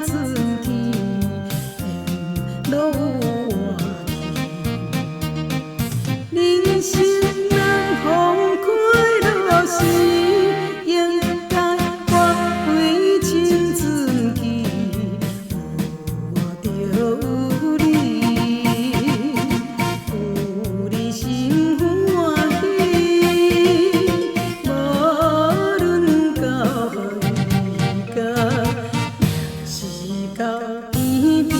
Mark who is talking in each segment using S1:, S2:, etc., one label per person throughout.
S1: 春天，缘路有我去。人生難逢開落時，應該發揮青春期。有我就有你，有你心歡喜。無論到彼角，抑是到天邊。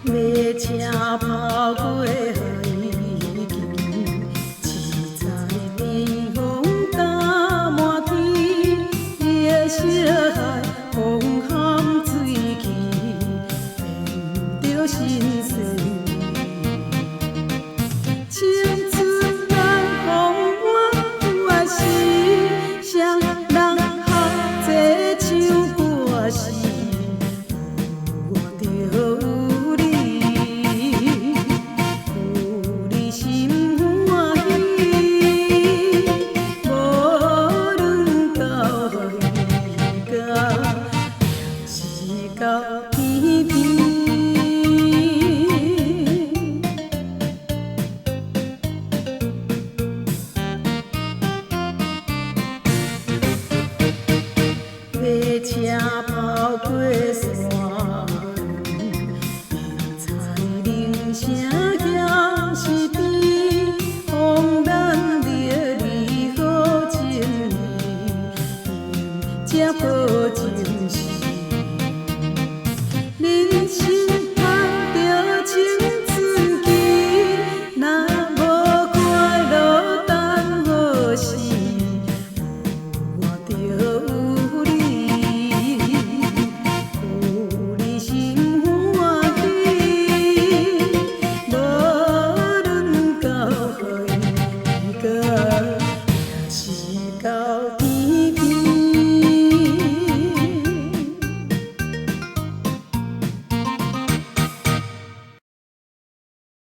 S1: 馬車跑過海墘，市在頂風罩滿天，伊的小孩風含水氣，變著新鮮味。青春難逢滿時，誰人合齊唱歌時，有我就有你，有你心歡喜。無論到彼角，抑是到天邊。馬車跑過山